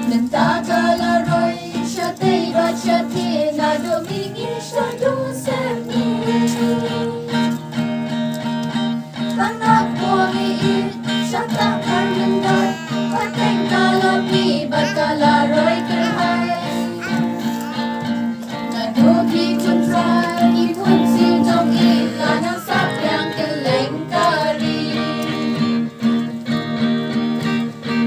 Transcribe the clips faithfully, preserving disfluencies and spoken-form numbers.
Mynta ka la roi shatei bad shatei naduh mihngi shaduh sepngi. Ka nang buh ïeit sha ka kar mynder, pateng ka la mih bad ka la roi kyrhai. Naduh ki khun trai ki khun sing jong i ka nang saphriang kylleng ka ri.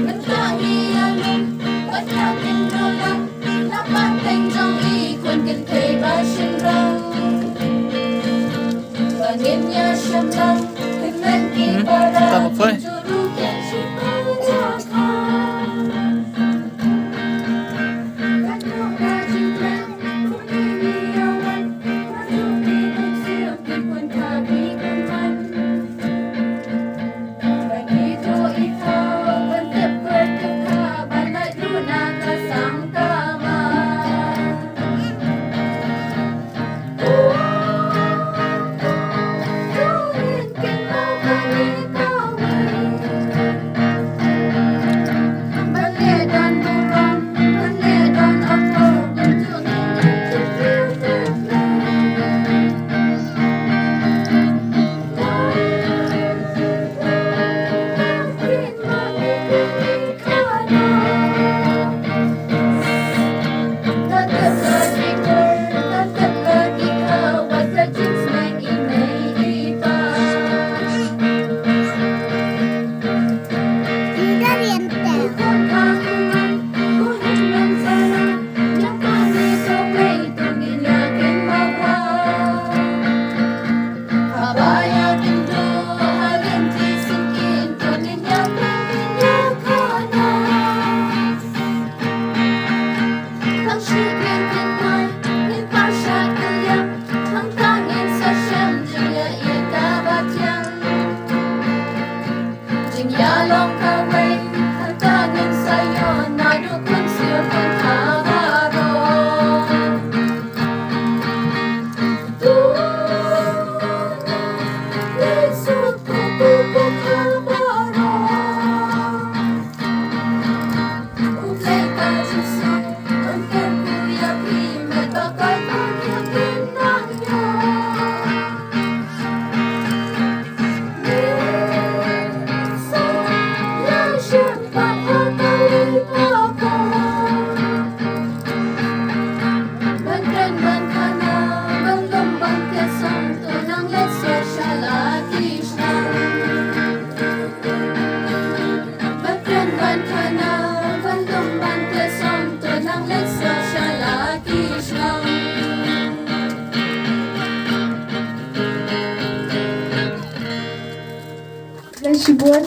Mynta ngi ïalum bad ïa kin dolang na pateng jong i khun kynthei ba shynrang. Ba ngin ïa shem lang kynmen ki para ki juru ki shipai jong ka. Ka nong ka jingkren kum ini ïa wan. Ka nong ki kum siam ki khun ka ki khun man. Khublei shibun.